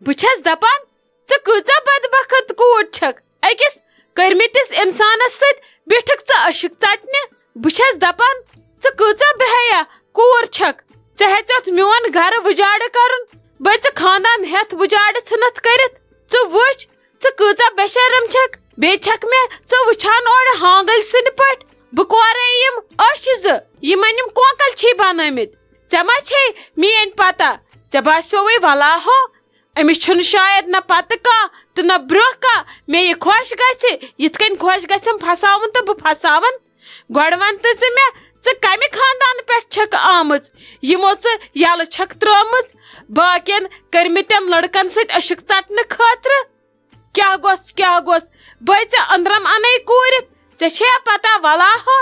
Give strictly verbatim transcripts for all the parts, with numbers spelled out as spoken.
بہٕ چھَس دَپان، ژٕ کۭژاہ بدبخت کوٗر چھَکھ، أکِس کٔرمٕتِس اِنسانَس سۭتۍ بیٖٹھٕکھ ژٕ عشق ژَٹنہِ۔ بہٕ چھَس دَپان، ژٕ کۭژاہ بے حیا کوٗر چھَکھ، ژےٚ ہیٚژیٚتھ میون گَرٕ وُجاڑٕ کَرُن، بہٕ ژٕ خاندان ہیٚتھ وُجاڑٕ ژھٕنَتھ کٔرِتھ۔ ژٕ وٕچھ، ژٕ کۭژاہ بے شرم چھَکھ، بیٚیہِ چھَکھ مےٚ ژٕ وٕچھان اورٕ ہانٛگٕلۍ سٕنٛدِ پٲٹھۍ۔ بہٕ کورے یِم أچھ زٕ، یِمن یِم کونٛکل چھی بنٲومٕتۍ۔ ژےٚ ما چھے میٲنۍ پتہ؟ ژےٚ باسیووُے ولاہو، أمِس چھُنہٕ شاید نہ پتہٕ کانٛہہ تہٕ نہ برٛونٛہہ کانٛہہ۔ مےٚ یہِ خۄش گژھِ، یِتھ کٔنۍ خۄش گژھٮ۪م پھساوُن تہٕ بہٕ پھساوَن۔ گۄڈٕ وَن تہٕ ژٕ مےٚ، ژٕ کَمہِ خاندانہٕ پٮ۪ٹھ چھَکھ آمٕژ، یِمو ژٕ یَلہٕ چھَکھ ترٛٲومٕژ باقین کٔرمٕتٮ۪ن لڑکن سۭتۍ عشق ژٹنہٕ خٲطرٕ؟ کیٛاہ گوٚژھ، کیٛاہ گوٚژھ؟ بٔے ژےٚ أنٛدرم اَنے کوٗرِتھ؟ ژےٚ چھےٚ پتہ ولاہو،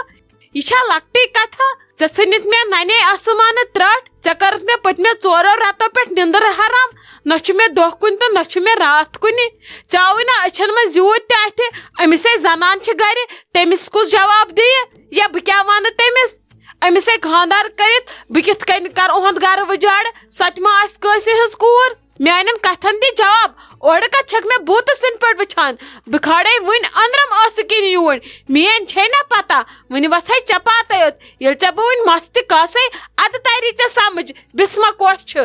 یہِ چھا لۄکٹٕے کتھا؟ ژےٚ ژھٕنِتھ مےٚ ننے آسمانہٕ ترٛٹھ، ژےٚ کٔرٕتھ مےٚ پٔتمہِ ژورو رٮ۪تو پٮ۪ٹھ نِندٕر حرام۔ نہ چھُ مےٚ دۄہ کُنہِ تہٕ نہ چھُ مےٚ راتھ کُنہِ۔ ژےٚ آوٕے نہ أچھن منٛز یوٗت تہِ اَتھِ، أمِس ہے زنان چھِ گرِ، تٔمِس کُس جواب دِیہِ؟ یا بہٕ کیٛاہ وَنہٕ تٔمِس؟ أمِس ہے خانٛدار کٔرِتھ بہٕ کِتھ کٔنۍ کرٕ اُہُنٛد گرٕ وُجاڑٕ؟ سۄ تہِ ما آسہِ کٲنٛسہِ ہٕنٛز کوٗر؟ میانٮ۪ن کتھن دِ جواب۔ اورٕ کتھ چھکھ مےٚ بھوٗتہٕ سٕنٛدۍ پٲٹھۍ وٕچھان؟ بہٕ کھارے وٕنۍ أنٛدرم ٲسہٕ کِنۍ یوٗرۍ۔ میٲنۍ چھے نہ پتہ، وٕنہِ وژھے ژےٚ پاتے یوت۔ ییٚلہِ ژےٚ بہٕ وٕنہِ مستہِ کاسے، ادٕ تری ژےٚ سمجھ بسمہ کۄس چھِ۔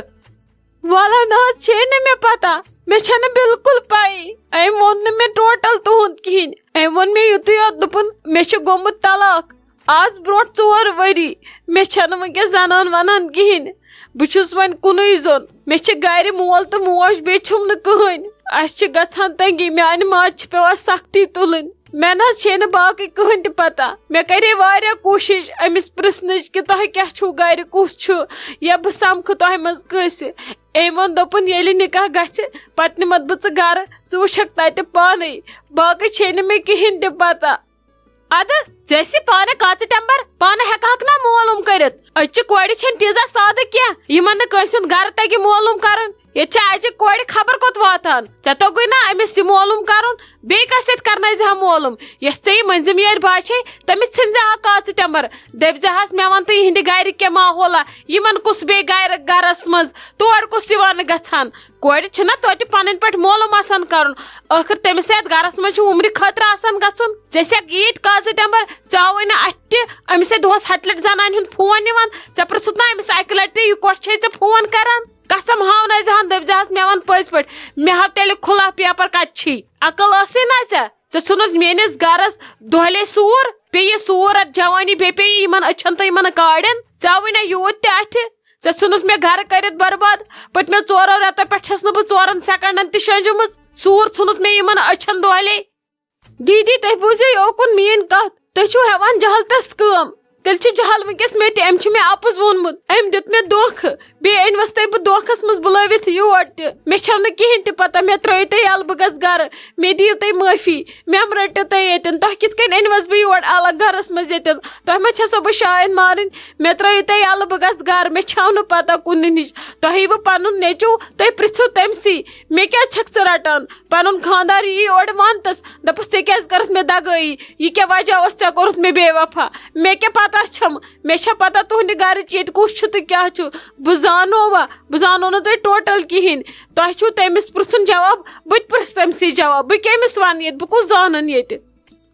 وَلہ نہ حظ چھے نہٕ مےٚ پتہ، مےٚ چھنہٕ بالکل پَیی۔ أمۍ ووٚن نہٕ مےٚ ٹوٹل تُہُنٛد کِہیٖنۍ۔ أمۍ ووٚن مےٚ یُتُے یوت، دوٚپُن، مےٚ چھُ گوٚمُت طلاق۔ آز برونٛٹھ ژور ؤری، مےٚ چھنہٕ وٕنکیٚس زنان ونان کِہیٖنۍ۔ بہٕ چھُس وۄنۍ کُنُے زوٚن۔ مےٚ چھِ گرِ مول تہٕ موج، بیٚیہِ چھُم نہٕ کٕہٕنۍ۔ اَسہِ چھِ گژھان تنگی، میانہِ ماجہِ چھِ پٮ۪وان سختی تُلٕنۍ۔ مےٚ نہ حظ چھے نہٕ باقٕے کٕہٕنۍ تہِ پتہ۔ مےٚ کرے واریاہ کوٗشِش أمِس پرژھنٕچ کہِ تۄہہِ کیٛاہ چھُو گرِ، کُس چھُ، یا بہٕ سمکھٕ تۄہہِ منٛز کٲنٛسہِ۔ أمۍ ووٚن، دوٚپُن، ییٚلہِ نکاح گژھِ، پتہٕ نِمتھ بہٕ ژٕ گرٕ، ژٕ وٕچھکھ تتہِ پانے۔ باقٕے چھے نہٕ مےٚ کِہیٖنۍ تہِ پتہ۔ ادٕ ژےٚ ٲسی پانہٕ کاژٕ ٹٮ۪مبر، پانہٕ ہٮ۪کہٕ ہکھ نا معلوم کٔرِتھ؟ أزچہِ کورِ چھنہٕ تیٖژاہ سادٕ کینٛہہ، یِمن نہٕ کٲنٛسہِ ہُنٛد گرٕ تگہِ معلوم کرُن۔ ییٚتہِ چھِ أزِکۍ کورِ خبر کوٚت واتان۔ ژےٚ توٚگُے نا أمِس یہِ معلوم کرُن؟ بیٚیہِ کس سۭتۍ کرنٲوزِ ہا معلوم؟ یۄس ژےٚ یہِ مٔنٛزِم یٲرۍ باسے، تٔمِس ژھٕنزِ ہا کاژٕ ٹٮ۪مبر۔ دٔپزِ ہس، مےٚ ون تہٕ یِہنٛدِ گرِ کیٛاہ ماحولہ، یِمن کُس بیٚیہِ گرٕ گرس منٛز، تور کُس یِوان گژھان؟ کورِ چھُنہ توتہِ پنٕنۍ پٲٹھۍ معلوم آسان کرُن۔ ٲخٕر تٔمِس تہِ یتھ گرس منٛز چھُ عمرِ خٲطرٕ آسان گژھُن۔ ژےٚ سٮ۪کھ عیٖد کاژٕ ٹٮ۪مبر، ژےٚ آوٕے نہٕ اتھِ تہِ۔ أمِس ہے دۄہس ہتہِ لٹہِ زنانہِ ہُنٛد فون یِوان۔ ژےٚ پرژھُتھ نہ أمِس اکہِ لٹہِ تہِ، یہِ کۄس چھے ژےٚ فون کران؟ قسم ہاونٲوزِ ہن، دٔپزِ ہس، مےٚ ون پٔزۍ پٲٹھۍ، مےٚ ہاو تیٚلہِ خُلا پیپر کتہِ چھی؟ عقل ٲسٕے نہ ژےٚ؟ ژےٚ ژھُنُتھ میٲنِس گرس دۄہلے سوٗر، پیٚیہِ سوٗر اتھ جوانی، بیٚیہِ پیٚیہِ یِمن أچھن تہٕ یِمن کاڑٮ۪ن۔ ژےٚ آوٕے نہ یوٗت تہِ اتھِ۔ ژےٚ ژھُنُتھ مےٚ گرٕ کٔرِتھ برباد۔ پٔتمیو ژورو رٮ۪تو پٮ۪ٹھ چھَس نہٕ بہٕ ژورَن سیکنڈن تہِ شۄنٛجمٕژ۔ سوٗر ژھُنُتھ مےٚ یِمن أچھن دۄہلے۔ دیٖدی، تُہۍ بوٗزِو یوکُن میٛٲنۍ کَتھ۔ تُہۍ چھِو ہٮ۪وان جہالتس کٲم۔ تیٚلہِ چھِ جہل وٕنکیٚس مےٚ تہِ۔ أمۍ چھُ مےٚ اَپُز ووٚنمُت۔ أمۍ دیُت مےٚ دھوکہٕ۔ بیٚیہِ أنۍوَس تۄہہِ بہٕ دھوکھس منٛز بُلٲوِتھ یور تہِ۔ مےٚ چھَو نہٕ کِہیٖنۍ تہِ پَتہ۔ مےٚ ترٛٲیِو تُہۍ یَلہٕ، بہٕ گژھٕ گرٕ۔ مےٚ دِیِو تُہۍ معٲفی۔ مےٚ مہٕ رٔٹِو تُہۍ ییٚتٮ۪ن۔ تۄہہِ کِتھ کٔنۍ أنۍوَس بہٕ یور الگ گرس منٛز ییٚتٮ۪ن؟ تۄہہِ ما چھَسو بہٕ شاید مارٕنۍ؟ مےٚ ترٛٲیِو تُہۍ یَلہٕ، بہٕ گژھٕ گرٕ۔ مےٚ چھَو نہٕ پَتہ کُنہِ نِش۔ تۄہہِ وٕ پَنُن نیٚچوٗ، تُہۍ پرٛژھِو تٔمسٕے۔ مےٚ کیٛازِ چھَکھ ژٕ رَٹان؟ پَنُن خانٛدار یی اورٕ وَنتَس، دَپَس، "ژےٚ کیٛازِ کٔرٕتھ مےٚ دَگٲیی؟ یہِ کیٛاہ وجہ اوس ژےٚ کوٚرُتھ مےٚ بے وفا؟" مےٚ کیٛاہ پَتہ چھَم؟ مےٚ چھےٚ پَتہ تُہٕنٛدِ گَرٕچ ییٚتہِ کُس چھُ تہٕ کیٛاہ چھُ۔ بہٕ زانووا؟ بہٕ زانو نہٕ تۄہہِ ٹوٹل کِہیٖنۍ۔ تۄہہِ چھُو تٔمِس پرٛژھُن جواب، بہٕ تہِ پرٛژھٕ تٔمسٕے جواب۔ بہٕ کٔمِس وَنہٕ ییٚتہِ؟ بہٕ کُس زانَن ییٚتہِ؟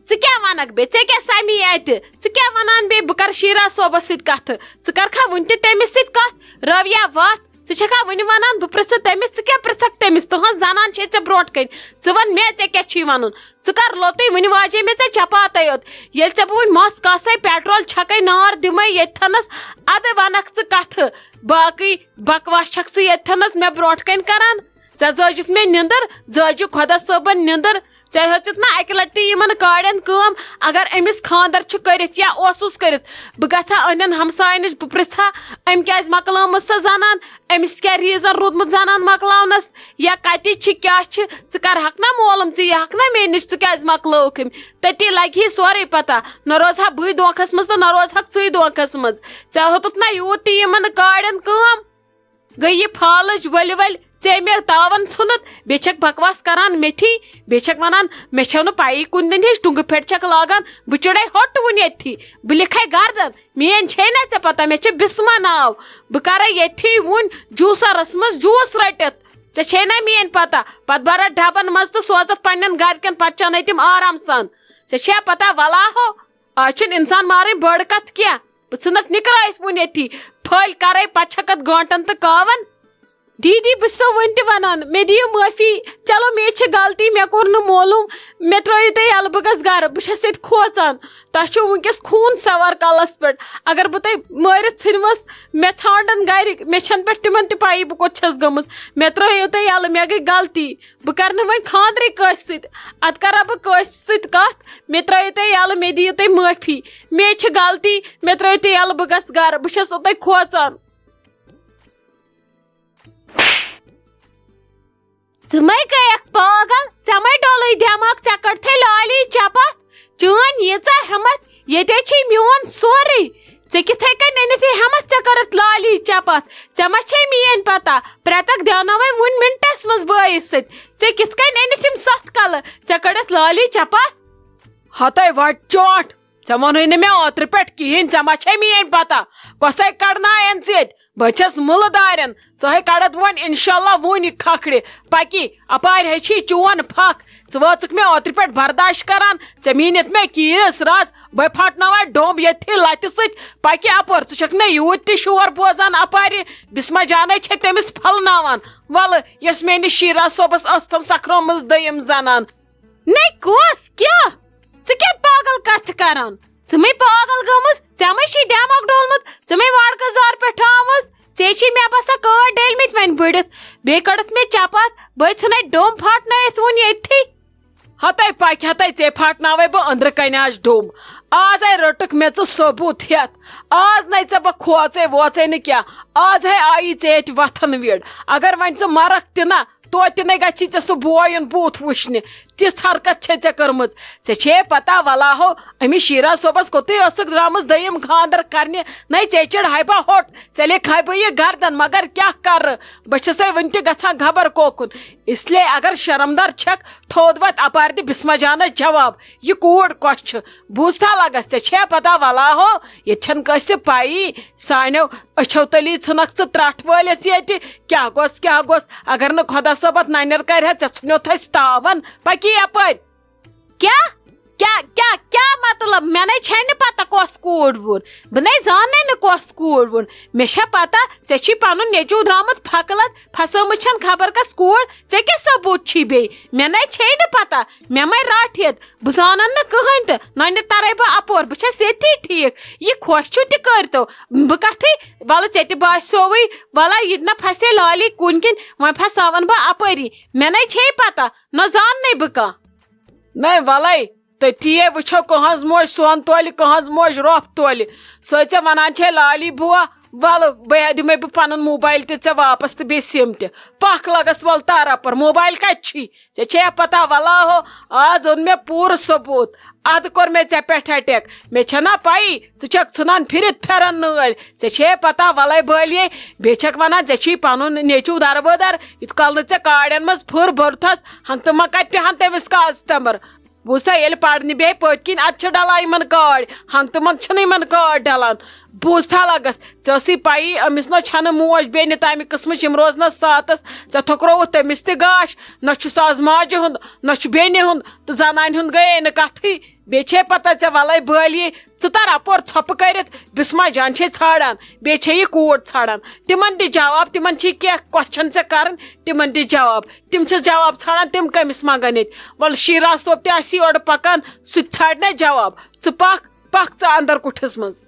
ژٕ کیٛاہ وَنَکھ بیٚیہِ؟ ژےٚ کیٛاہ سَمی اَتہِ؟ ژٕ کیٛاہ وَنان بیٚیہِ؟ بہٕ کَرٕ شیٖرا صٲبَس سۭتۍ کَتھٕ۔ ژٕ کَرکھا وٕنہِ تہِ تٔمِس سۭتۍ کَتھ؟ رٲویا وَتھ۔ ژٕ چھَکھا وٕنہِ وَنان بہٕ پرٛژھٕ تٔمِس؟ ژٕ کیٛاہ پرٛژھکھ تٔمِس؟ تُہٕنٛز زَنان چھے ژےٚ برونٛٹھ کَنہِ۔ ژٕ وَن مےٚ، ژےٚ کیٛاہ چھی وَنُن؟ ژٕ کَر لوٚتُے؟ وٕنہِ واجے مےٚ ژےٚ چپاتَے یوت۔ ییٚلہِ ژےٚ بہٕ وٕنہِ مَس کاسَے، پیٹرول چھَکَے، نار دِمَے ییٚتھَنَس، اَدٕ وَنَکھ ژٕ کَتھٕ۔ باقٕے بکواس چھَکھ ژٕ ییٚتھَنَس مےٚ برونٛٹھ کَنہِ کَران۔ ژےٚ زٲجِتھ مےٚ نِندٕر، زٲجِو خۄدا صٲبَن نِندٕر۔ ژےٚ ہیٚژٕتھ نہ اَکہِ لَٹہِ تہِ یِمَن کاڑٮ۪ن کٲم؟ اگر أمِس خانٛدر چھُ کٔرِتھ یا اوسُس کٔرِتھ، بہٕ گژھٕ ہا أہنٛدٮ۪ن ہمساین نِش، بہٕ پرٛژھٕ ہا، أمۍ کیٛازِ مۄکلٲومٕژ سۄ زنان؟ أمِس کیٛاہ ریٖزن روٗدمُت زنان مۄکلاونَس؟ یا کَتہِ چھِ، کیٛاہ چھِ؟ ژٕ کَرٕ ہَکھ نہ معلوم، ژٕ یہِ ہَکھ نہ مےٚ نِش، ژٕ کیٛازِ مۄکلٲوٕکھ أمۍ؟ تٔتی لَگہِ ہے سورُے پَتہ۔ نہ روزٕ ہا بٕے دھوکھَس منٛز تہٕ نہ روزٕ ہَکھ ژٕے دھوکھَس منٛز۔ ژےٚ ہیوٚتُتھ نہ یوٗت تہِ یِمَن کاڑٮ۪ن کٲم۔ گٔے یہِ فالٕج ؤلۍ ؤلۍ، ژےٚ مےٚ تاوَن ژھُنُتھ، بیٚیہِ چھَکھ بکواس کران میٚتھی، بیٚیہِ چھَکھ وَنان، مےٚ چھَو نہٕ پَیی کُنہِ دِنہِ ہِش، ٹُنٛگہٕ پھٮ۪ٹھ چھَکھ لاگان، بہٕ چِڑَے ہوٚٹ وُنہِ ییٚتھی، بہٕ لِکھَے گردن، میٛٲنۍ چھے نہ ژےٚ پَتہ، مےٚ چھِ بِسمہ ناو، بہٕ کَرَے ییٚتھی وُنہِ جوٗسَرَس منٛز جوٗس رٔٹِتھ۔ ژےٚ چھے نا میٲنۍ پتہ؟ پتہٕ برتھ ڈبن منٛز تہٕ سوزتھ پننٮ۪ن گرِکٮ۪ن، پتہٕ چنٲوتِم آرام سان۔ ژےٚ چھے پتہ، ولاہو، آز چھُنہٕ انسان مارٕنۍ بٔڑ کتھ کینٛہہ۔ بہٕ ژھٕنتھ نِکرٲیِتھ وُنہِ ییٚتھی، پھٔلۍ کرے پتہٕ چھکتھ گٲنٹن تہٕ کاون۔ دیٖدی، بہٕ چھسو وُنہِ تہِ ونان، مےٚ دِیِو معٲفی۔ چلو، مےٚ چھِ غلطی، مےٚ کوٚر نہٕ معلوم، مےٚ ترٲیِو تُہۍ یَلہٕ، بہٕ گژھٕ گرٕ، بہٕ چھس ییٚتہِ کھوژان۔ تۄہہِ چھُو وٕنکیٚس خوٗن سوار کلس پٮ۪ٹھ۔ اگر بہٕ تۄہہِ مٲرِتھ ژھٕنوس، مےٚ ژھانڈن گرِکۍ، مےٚ چھنہٕ پٮ۪ٹھ تِمن تہِ پَیی بہٕ کوٚت چھس گٔمٕژ۔ مےٚ ترٲیِو تُہۍ یَلہٕ، مےٚ گٔے غلطی۔ بہٕ کرٕ نہٕ وۄنۍ خانٛدرٕے کٲنٛسہِ سۭتۍ۔ ادٕ کرا بہٕ کٲنٛسہِ سۭتۍ کتھ؟ مےٚ ترٲیِو تُہۍ یَلہٕ، مےٚ دِیِو تُہۍ معٲفی۔ مےٚ چھِ غلطی، مےٚ ترٲیِو تُہۍ یَلہٕ، بہٕ گژھٕ گرٕ، بہٕ چھس اوٚتَے کھوژان۔ ژٕ مَے گٔیَکھ پاگل؟ ژےٚ مَے ڈوٚلُے دٮ۪ماغ؟ ژےٚ کٔڑتھَے لالی چپتھ؟ چٲنۍ ییٖژاہ ہٮ۪متھ، ییٚتے چھے میون سورُے۔ ژےٚ کِتھَے کٔنۍ أنِتھ یہِ ہٮ۪متھ؟ ژےٚ کٔرٕتھ لالی چپتھ؟ ژےٚ ما چھے میٲنۍ پتہ؟ پرٛٮ۪تَکھ دیوناوَے وُنہِ مِنٹَس منٛز بٲیِس سۭتۍ۔ ژےٚ کِتھ کٔنۍ أنِتھ یِم ستھ کلہٕ؟ ژےٚ کٔڑٕتھ لالی چپتھ؟ ہتے وٹ چونٹ، ژےٚ ووٚنُے نہٕ مےٚ اوترٕ پٮ۪ٹھ کِہیٖنۍ، ژےٚ ما چھے میٲنۍ پتہ؟ کۄسے کڑناین ژٕ ییٚتہِ؟ بہٕ چھَس مُلہٕ دارٮ۪ن، ژٕ ہے کڑتھ وۄنۍ انشاءاللہ وُنہِ کھکھرِ۔ پکی اپارِ ہے چھی چون پھکھ۔ ژٕ وٲژٕکھ مےٚ اوترٕ پٮ۪ٹھ برداش کران، ژےٚ میٖنِتھ مےٚ کیٖرِس رز، بہٕ پھٹناوے ڈوٚمب ییٚتھی لتہِ سۭتۍ۔ پکی اپور، ژٕ چھکھ نہ یوٗت تہِ شور بوزان اپارِ، بسمہ جانے چھے تٔمِس پھلناوان۔ ولہٕ، یۄس میٲنِس شیرا صٲبس ٲستھن سکھرٲومٕژ دوٚیِم زنان۔ نے کۄس؟ کیٛاہ؟ ژٕ کیٛاہ پاگل کتھٕ کران؟ ژٕ مے پاگل گٔمٕژ؟ ژےٚ مے چھے دٮ۪ماغ ڈولمُت؟ ژٕ مے وڑکہٕ زار پٮ۪ٹھ آمٕژ؟ ژےٚ چھے مےٚ باسان کٲڈ ڈٔلۍ مٕتۍ وۄنۍ بٔڑِتھ۔ بیٚیہِ کٔڑٕتھ مےٚ چپاتھ، بٔے ژھٕنے ڈوٚم پھاٹنٲیِتھ وُنہِ ییٚتھی۔ ہتے پکہِ ہتے، ژےٚ پھاٹناوے بہٕ أنٛدرٕ کنہِ آز ڈوٚم۔ آز ہے رٔٹٕکھ مےٚ ژٕ ثوبوٗت ہٮ۪تھ۔ آز نے ژےٚ بہٕ کھوژے ووژے نہٕ کینٛہہ۔ آز ہے آیی ژےٚ ییٚتہِ وۄتھن وِڑ۔ اگر وۄنۍ ژٕ مرکھ تہِ نہ، توتہِ نے گژھی ژےٚ سُہ بوے یُن بوٗتھ وٕچھنہِ۔ تِژھ حرکت چھے ژےٚ کٔرمٕژ۔ ژےٚ چھے پتہ، ولاہو، أمِس شیرا صٲبس کوٚتُے ٲسٕکھ درامٕژ دوٚیِم خانٛدر کرنہِ۔ نَے ژےٚ چڑھاے بہٕ ہوٚٹ، ژےٚ لیکھاے بہٕ یہِ گردن، مگر کیٛاہ کرٕ؟ بہٕ چھسے وٕنہِ تہِ گژھان خبر کوکُن۔ اس لیے اگر شرمدار چھکھ، تھوٚد وۄتھ اپارِ دِ بسمہ جانس جواب۔ یہِ کوٗر کۄس چھِ؟ بوٗزتھا لگس، ژےٚ چھے پتہ، ولاہو، ییٚتہِ چھنہٕ کٲنٛسہِ پَیی۔ سانیو أچھو تٔلی ژھٕنکھ ژٕ ترٛٹھ وٲلِتھ ییٚتہِ۔ کیٛاہ گوٚژھ، کیٛاہ گوٚژھ؟ اگر نہٕ خۄدا صٲب اتھ ننٮ۪ر کرِ ہا، ژےٚ ژھٕنیوتھ اَسہِ تاون۔ پکی یپٲرۍ۔ کیٛاہ؟ کیٛاہ، کیٛاہ، کیٛاہ مطلب؟ مےٚ نے چھے نہٕ پتہ کۄس کوٗر ووٗر۔ بہٕ نے زاننے نہٕ کۄس کوٗر ووٗر۔ مےٚ چھےٚ پتہ، ژےٚ چھی پنُن نیٚچوٗ درٛامُت پھکلت، پھسٲمٕژ چھن خبر کس کوٗر۔ ژےٚ کیٛاہ ثبوٗت چھی بیٚیہِ؟ مےٚ نے چھے نہٕ پتہ۔ مےٚ مَے راٹھ یتھ۔ بہٕ زانن نہٕ کٕہٕنۍ تہٕ۔ نۄنہِ ترے بہٕ اپور، بہٕ چھس ییٚتھی ٹھیٖک۔ یہِ خۄش چھُو تہِ کٔرۍتو۔ بہٕ کتھٕے، ولہٕ ژےٚ تہِ باسیووٕے، ولہ یہِ تہِ نہ پھسے لالی کُنۍ کِنۍ، وۄنۍ پھساون بہٕ اپٲری۔ مےٚ نے چھے پتہ، نہ زاننے بہٕ کانٛہہ۔ نَے وَلَے، تٔتی ہے وٕچھو کٕہٕنٛز موج سۄن تولہِ، کٕہٕنٛز موج رۄپھ تولہِ۔ سۄ ژےٚ وَنان چھے لالی بُوا، وَلہٕ بہٕ دِمَے بہٕ پَنُن موبایِل تہِ ژےٚ واپَس تہٕ بیٚیہِ سِم تہِ۔ پَکھ لَگَس وَلہٕ تارا پَر، موبایِل کَتہِ چھی؟ ژےٚ چھے پَتہ وَلاہو، آز اوٚن مےٚ پوٗرٕ ثبوٗت۔ اَدٕ کوٚر مےٚ ژےٚ پٮ۪ٹھ اٹیک۔ مےٚ چھَنا پَیی، ژٕ چھَکھ ژھٕنان پھِرِتھ پھٮ۪رَن نٲلۍ۔ ژےٚ چھے پَتہ وَلَے بٲلیے، بیٚیہِ چھَکھ وَنان ژےٚ چھی پَنُن نیٚچوٗ دَربٕدَر، یُتھ کال نہٕ ژےٚ کاڑٮ۪ن منٛز پھٕر بوٚرتھَس۔ ہنٛگتہٕ منٛگ کتہِ پٮ۪ہن تٔمِس کاژٕ تمبر؟ بوٗزتھا، ییٚلہِ پرنہِ بیٚہہِ پٔتۍ کِنۍ، ادٕ چھِ ڈلان یِمن کاڑ، ہنٛگتہٕ منٛگ چھِنہٕ یِمن کاڑ ڈلان۔ بوٗزتھا لگس، ژےٚ ٲسٕے پَیی أمِس نہ چھنہٕ موج بیٚنہِ تمہِ قٕسمٕچ، یِم روزنس ساتس۔ ژےٚ تھوٚکرووُتھ تٔمِس تہِ گاش، نہ چھُس از ماجہِ ہُنٛد، نہ چھُ بیٚنہِ ہُنٛد، تہٕ زنانہِ ہُنٛد گٔیے نہٕ کتھٕے۔ بیٚیہِ چھے پتہ ژےٚ ولے بٲلی، ژٕ تر اپور ژھۄپہٕ کٔرِتھ، بسمہ جان چھے ژھانڈان، بیٚیہِ چھے یہِ کوٗر ژھانڈان۔ تِمن دِ جواب، تِمن چھے کینٛہہ question ژےٚ کرٕنۍ، تِمن دِ جواب۔ تِم چھِس جواب ژھانڈان، تِم کٔمِس منٛگن ییٚتہِ؟ وَلہٕ شیٖرا صٲب تہِ آسی اورٕ پکان، سُہ تہِ ژھانڈِ نہ جواب۔ ژٕ پکھ، پکھ ژٕ اندر کُٹھِس منٛز۔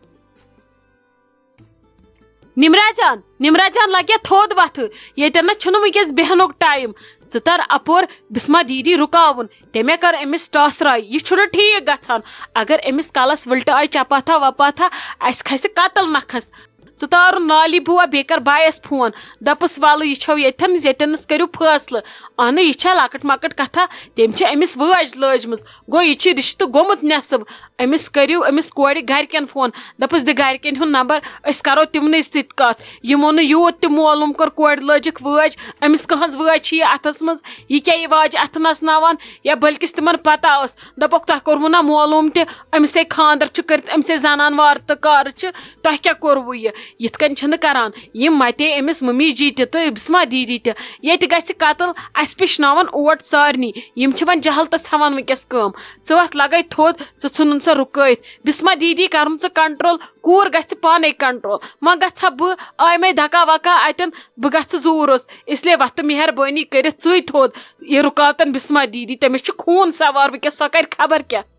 نمرا جان، نمرا جان، لگیا تھوٚد وتھٕ، ییٚتٮ۪ن نہ چھُنہٕ وٕنکیٚس بیہنُک ٹایم۔ ژٕ تر اپور بسمہ دیدی رُکاوُن، تٔمۍ کٔر أمِس ٹاسراے، یہِ چھُنہٕ ٹھیٖک گژھان۔ اگر أمِس کلس وٕلٹہٕ آیہِ چپاتھا وپاتھا، اسہِ کھسہِ قتل نکھس۔ ژٕ تارُن لالی بُوا، بیٚیہِ کر بایس فون، دپُس، ولہٕ، یہِ چھو ییٚتھٮ۪ن، ییٚتٮ۪نس کٔرِو فٲصلہٕ۔ اہنہٕ، یہِ چھا لۄکٕٹ مۄکٕٹ کتھا؟ تٔمۍ چھِ أمِس وٲج لٲجمٕژ، گوٚو یہِ چھِ رشتہٕ گوٚمُت نٮ۪صٕب۔ أمِس کٔرِو أمِس کورِ گرِکٮ۪ن فون، دپُس، دِ گرِکٮ۪ن ہُنٛد نمبر، أسۍ کرو تِمنٕے سۭتۍ کتھ۔ یِمو نہٕ یوٗت تہِ معلوم کوٚر، کورِ لٲجِکھ وٲج، أمِس کٕہٕنٛز وٲج چھِ یہِ اتھس منٛز، یہِ کیٛاہ یہِ واجہِ اتھٕ نژناوان؟ یا بلکِس تِمن پتہ ٲس، دپکھ، تۄہہِ کوٚروٕ نا معلوم تہِ، أمِس ہے خانٛدر چھُ کٔرِتھ، أمِس ہے زنان وارٕ تہٕ کارٕ چھِ، تۄہہِ کیٛاہ کوٚروٕ یہِ؟ یِتھ کٔنۍ چھِنہٕ کران یِم متے أمِس ممی جی تہِ تہٕ بسمہ دیدی تہِ۔ ییٚتہِ گژھِ قتل، اسہِ پِشناون اوٹ سارنٕے۔ یِم چھِ وۄنۍ جہالتس ہٮ۪وان وٕنکیٚس کٲم۔ ژٕ وۄتھ لگے تھوٚد، ژٕ ژھٕنُن سا رُکٲیِتھ۔ بسمہ دیدی کرُن ژٕ control، کوٗر گژھِ پانے control۔ وۄنۍ گژھٕ ہا بہٕ آیمے دکا وکا اتٮ۪ن، بہٕ گژھٕ زوٗرس۔ اس لیے وۄتھ تہٕ مہربٲنی کٔرِتھ ژٕے تھوٚد۔ یہِ رُکاوتن بسمہ دیدی، تٔمِس چھُ خوٗن سوار وٕنکیٚس، سۄ کرِ خبر کیٛاہ۔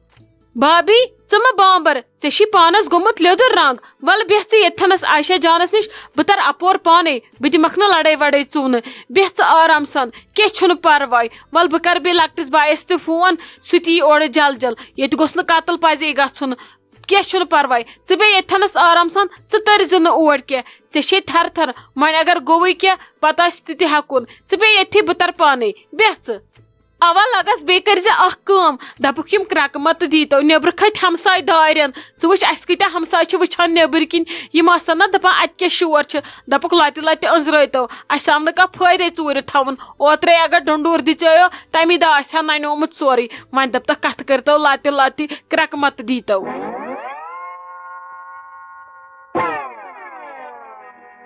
بھابی، ژٕ مہ بامبر، ژےٚ چھی پانس گوٚمُت لیٚدُر رنگ۔ ولہٕ بیٚہہ ژٕ ییٚتھنس عائشہ جانس نِش، بہٕ ترٕ اپور پانے، بہٕ دِمکھ نہٕ لڑٲے وڑٲے ژوٗنہٕ۔ بیٚہہ ژٕ آرام سان، کینٛہہ چھُنہٕ پرواے۔ ولہٕ بہٕ کرٕ بیٚیہِ لۄکٹِس بایس تہِ فون، سُہ تہِ یی اورٕ جل جل۔ ییٚتہِ گوٚژھ نہٕ قتل پزے گژھُن۔ کینٛہہ چھُنہٕ پرواے، ژٕ بیٚہہ ییٚتھنس آرام سان، ژٕ تٔرۍ زِ نہٕ اور کینٛہہ۔ ژےٚ چھے تھر تھر، وۄنۍ اگر گوٚوُے کینٛہہ، پتہٕ آسہِ تہِ تہِ ہٮ۪کُن۔ ژٕ بیٚہہ ییٚتھی، بہٕ ترٕ پانے، بیٚہہ ژٕ۔ اوا لگس، بیٚیہِ کٔرۍ زِ اکھ کٲم، دپُکھ یِم کرٛکہٕ متہٕ دیٖتو، نیٚبرٕ کھٔتۍ ہمساے دارٮ۪ن۔ ژٕ وٕچھ، اسہِ کۭتیاہ ہمساے چھِ وٕچھان نیٚبٕرۍ کِنۍ، یِم آسن نہ دپان اتہِ کیٛاہ شور چھُ۔ دپُکھ لتہِ لتہِ أنٛزرٲیتو، اسہِ آو نہٕ کانٛہہ فٲیدے ژوٗرِ تھاوُن۔ اوترے اگر ڈۄنڈوٗر دِژیو، تمی دۄہ آسہِ ہا ننیومُت سورُے۔ وۄنۍ دپ تکھ کتھٕ کٔرتو لتہِ لتہِ، کرٛکہٕ متہٕ دیٖتو۔